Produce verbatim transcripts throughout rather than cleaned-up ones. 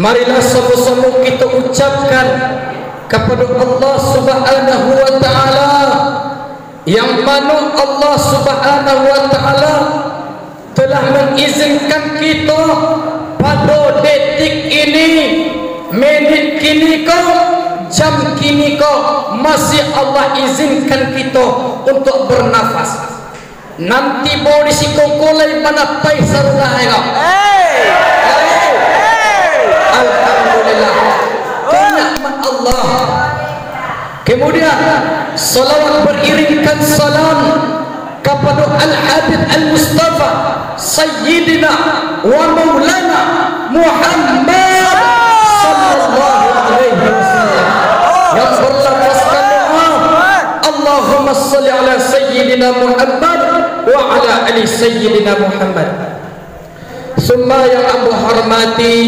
Marilah samo-samo kito ucapkan kapado Allah Subhanahu wa Ta'ala, yang mano Allah Subhanahu wa Ta'ala telah mangizinkan kito pado detik ini, menit kini ko, jam kini ko, masih Allah izinkan kito untuk bernafas. Nan tibo di siko ko lai manapai sarulah elo. Alhamdulillah. Ko nikmat Allah. Kemudian, salawat beriringkan salam kapado Al-Habib Al-Mustafa, Sayyidina wa Maulana Muhammad sallallahu alaihi wasallam, yang berlafazkan doa, "Allahumma salli ala Sayyidina Muhammad wa ala ali Sayyidina Muhammad." Summa yang ambo hormati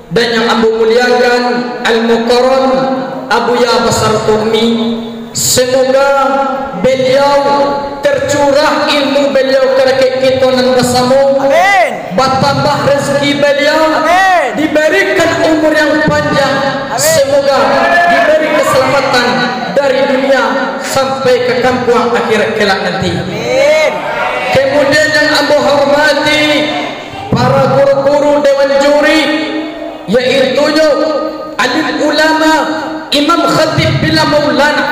dan yang ambo muliakan, Al-Mukarram Abuya Basar Tuhmi, semoga beliau tercurah ilmu beliau ka dakek kito nan basamo, Amin. Batambah rezeki beliau, Amin. Diberikan umur yang panjang, Amin. Semoga diberi keselamatan dari dunia sampai ke kampuang akhirat kelak nanti. Amin. Kemudian yang ambo hormati, para guru-guru dewan juri, yaitunyo alim ulama, imam khatib bila maulana,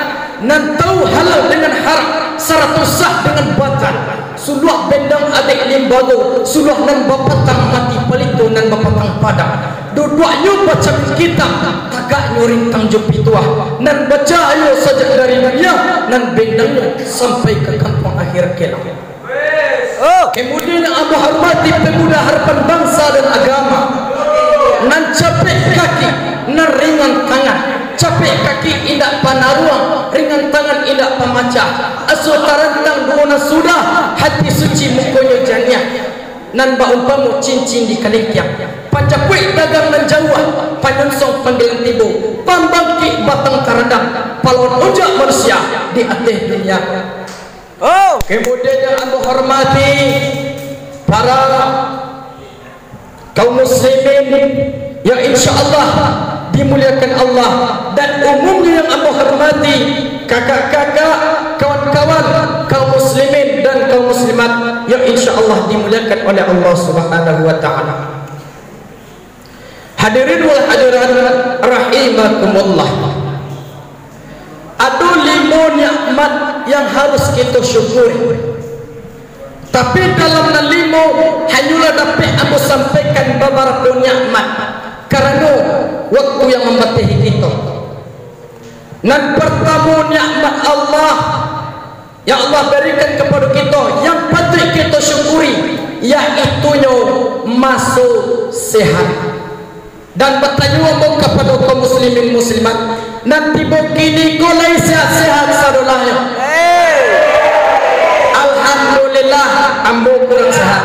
nan tahu halal dengan haram, sarato sah dengan batal, suluah bendang adaik limbago, suluah nan bapatang mati palito nan bapatang padang, duduaknyo bacamin kitab, tagaknyo rintang jo pituah, nan bacahayo sajak dari dunia, nan bendangnyo sampai ka kampuang akhirat kelak. Oh. Kemudian yang ambo hormati pemuda harapan bangsa dan agama, nan capek kaki, nan ringan tangan, capek kaki indak panaruang, ringan tangan indak pamacah, asuah tarantang duo nan sudah, hati suci mukonyo janiah, nan baumpamo cincin di kalingkiang, panjapuik dagang nan jauah, panyonsong panggilan tibo, pambangkik batang tarandam, palawan ojak manusia di ateh dunia. Oh. Kemudian yang ambo hormati para kaum muslimin yang insya Allah dimuliakan Allah, dan umumnya yang ambo hormati kakak-kakak, kawan-kawan, kaum muslimin dan kaum muslimat yang insya Allah dimuliakan oleh Allah Subhanahu wa Ta'ala. Hadirin wal hadirat rahimakumullah. Ado limo nikmat yang harus kito syukuri. Tapi dalam nan limo, hanyolah dapek ambo sampaikan babarapo nikmat, karano waktu yang mambatahi kito. Nan partamo, nikmat Allah yang Allah barikan kapado kito, yang patuik kito syukuri, yaitunyo maso sehat. Dan batanyo ambo kapado kaum muslimin muslimat, nan tibo kini ko lai sehat-sehat sadolahnyo? Alhamdulillah, ambo kurang sehat.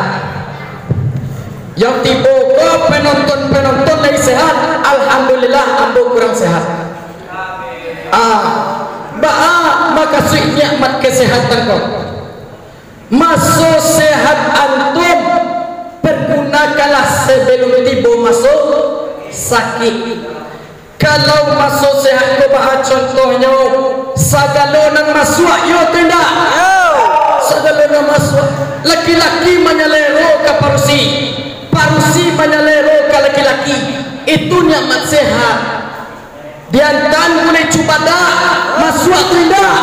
Yang tibo ko penonton-penonton lai sehat, alhamdulillah, ambo kurang sehat. Ah, baa makasuik nikmat kesehatan ko? Maso sehat antum, pergunakanlah sebelum tibo maso sakik. Kalau maso sehat ko baa contohnyo, sagalo nan masuak, iyo atau indak? Sagalo nan masuak. Laki-laki manyalero ka parusi, parusi manyalero ka laki-laki. Itu nikmat sehat. Diantan gulai cubadak, masuak tu indak?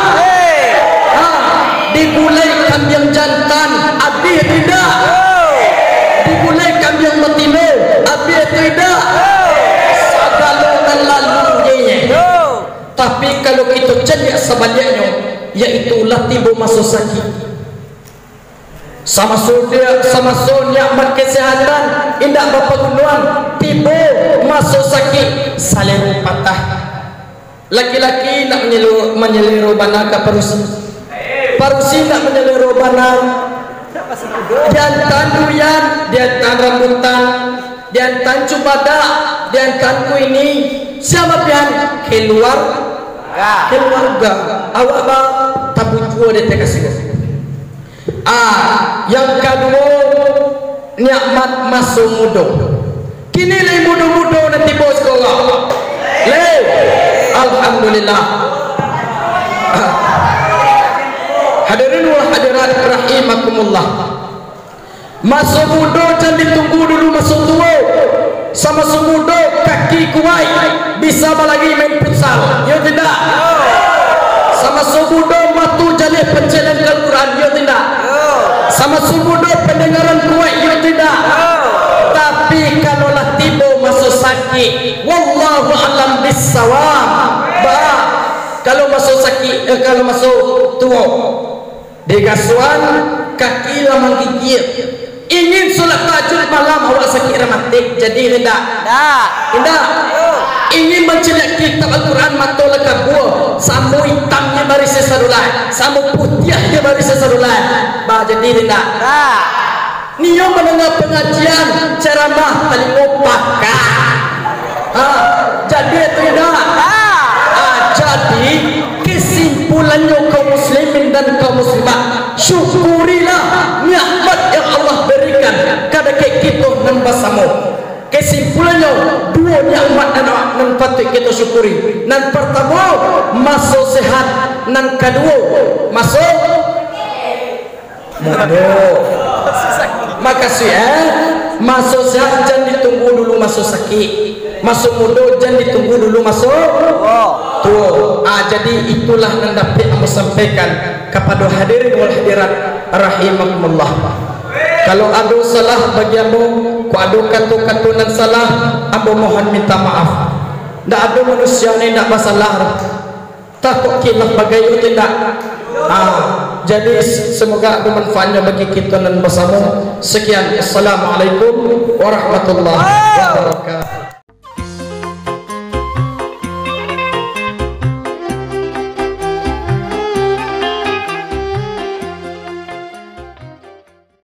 Ha, digulai kambiang jantan, abih tu indak? Digulai kambiang batino, abih tu indak? Sagalo nan lalu je. Tapi kalau kito caliak sabaliaknyo, yaitu lah tibo maso sakik. Samaso dia, samaso nikmat kesehatan indak bapagunoan, tibo maso sakik, salero patah. Laki-laki indak manyelo-, manyalero bana ka parusi. Parusi indak manyalero bana. Diantan duyan, diantan rambutan, diantan cubadak, diantan kuini. Sia pian? Keluar-, keluarga. Awak ba-, tabujua di ateh kasua. Ah, yang kaduo, nikmat maso mudo. Kini lai mudo-mudo nan tibo sikolah. Lai. Alhamdulillah. Hadirin wal hadirat rahimakumullah. Maso mudo jan ditunggu dulu maso tuo. Samaso mudo kaki kuaik, bisa balari main futsal, yo tidak? Samaso mudo mato jaleh pancilan Al-Quran, yo tidak? Samaso mudo pandangaran kuaik, yo tidak? Tapi kalau lah tibo maso sakik, wallahu a'lam bissawab. Ba, kalau maso sakik, eh, kalau maso tuo, digasuan kaki lah manggigil. Ingin solat tahajud malam, awak sakik rematik, jadi indak? Indak. Indak. Ingin mancaliak kitab Al-Quran, mato lah kabua, samo itamnyo barisi sarulah, samo putiahnyo barisi sarulah. Ba, jadi indak? Indak. Nio mandanga pangajian, caramah, talingo pakak. Ha, jadi atau indak? Ha, jadi, kesimpulannyo, kaum muslimin dan kaum muslimat, syukurilah nikmat yang Allah berikan kadake kito nan basamo. Kesimpulannyo, duo nikmat nan, nan patuik kito syukuri. Nan partamo, maso sehat. Nan kaduo, maso mudo. Makasuik, eh? Maso sehat jan ditunggu dulu maso sakik. Maso mudo jan ditunggu dulu maso tuo. Ah, jadi itulah nan dapek ambo sampaikan kapado hadirin wal hadirat rahimakumullah. Kalau ado salah bagi ambo, kok ado kato-kato nan salah, ambo mohon minta maaf. Ndak ado manusia nan indak basalah. Takok kilaf bagayo tu indak? Ah, jadi, semoga bermanfaatnya bagi kita nan bersama. Sekian. Assalamualaikum warahmatullahi wabarakatuh.